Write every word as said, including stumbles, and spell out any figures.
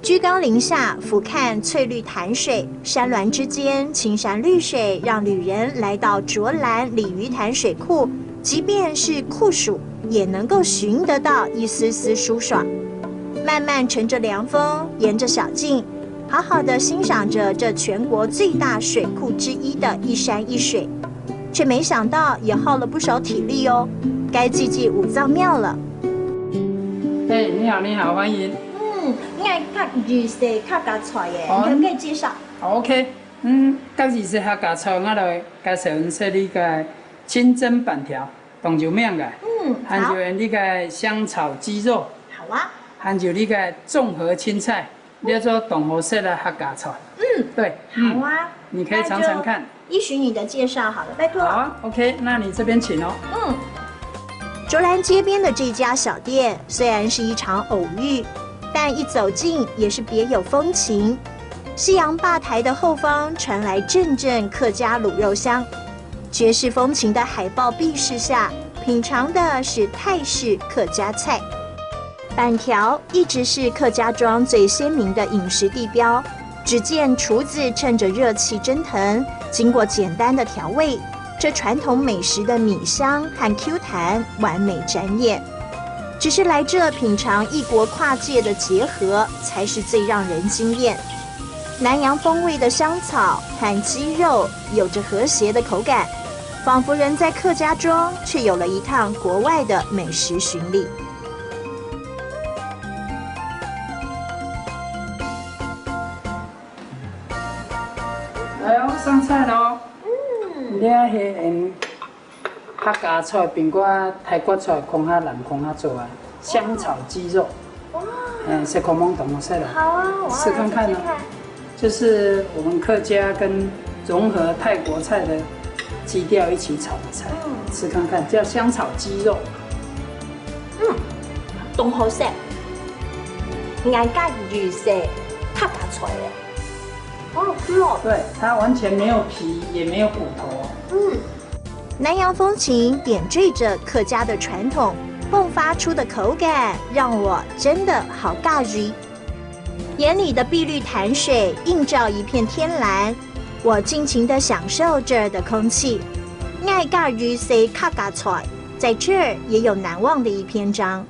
居高临下俯瞰翠绿潭水，山峦之间青山绿水，让旅人来到卓兰鲤鱼潭水库，即便是酷暑，也能够寻得到一丝丝舒爽。慢慢乘着凉风，沿着小径，好好的欣赏着这全国最大水库之一的一山一水，却没想到也耗了不少体力哦，该祭祭武藏庙了。哎，你好，你好，欢迎。嗯，你爱较鱼色、较加菜耶，哦，你可以介绍。好，OK，嗯，今日是客家菜，我來介紹你食這个清蒸粄條，當有名个。嗯，還有這个香炒雞肉，好啊。還有這个綜合青菜，這做當好食个客家菜。嗯，對，嗯，好啊，你可以尝尝看。那就依循你的介绍好了，拜托。好啊，OK，那你这边请哦。嗯。卓兰街边的这家小店虽然是一场偶遇，但一走近也是别有风情。夕阳吧台的后方传来阵阵客家卤肉香，绝世风情的海报壁饰下，品尝的是泰式客家菜。粄条一直是客家庄最鲜明的饮食地标，只见厨子趁着热气蒸腾，经过简单的调味，这传统美食的米香和Q弹完美展现。只是来这品尝异国跨界的结合，才是最让人惊艳。南洋风味的香草和鸡肉有着和谐的口感，仿佛人在客家庄，却有了一趟国外的美食巡礼。来哦，上菜喽！嗯，这个客家菜，并个泰国菜，共下南共下做啊，香炒鸡肉。哇，嗯，食看看当好食啦。好啊，我要来试看看哦。试试看。就是我们客家跟融合泰国菜的基调一起炒的菜，嗯，试看看，叫香炒鸡肉。嗯，当好食。人家鱼色，客家菜耶。好好吃哦。对，它完全没有皮，也没有骨头哦。嗯。南洋风情点缀着客家的传统，迸发出的口感让我真的好喜欢。眼里的碧绿潭水映照一片天蓝，我尽情地享受这儿的空气。爱家鱼食客家菜，在这儿也有难忘的一篇章。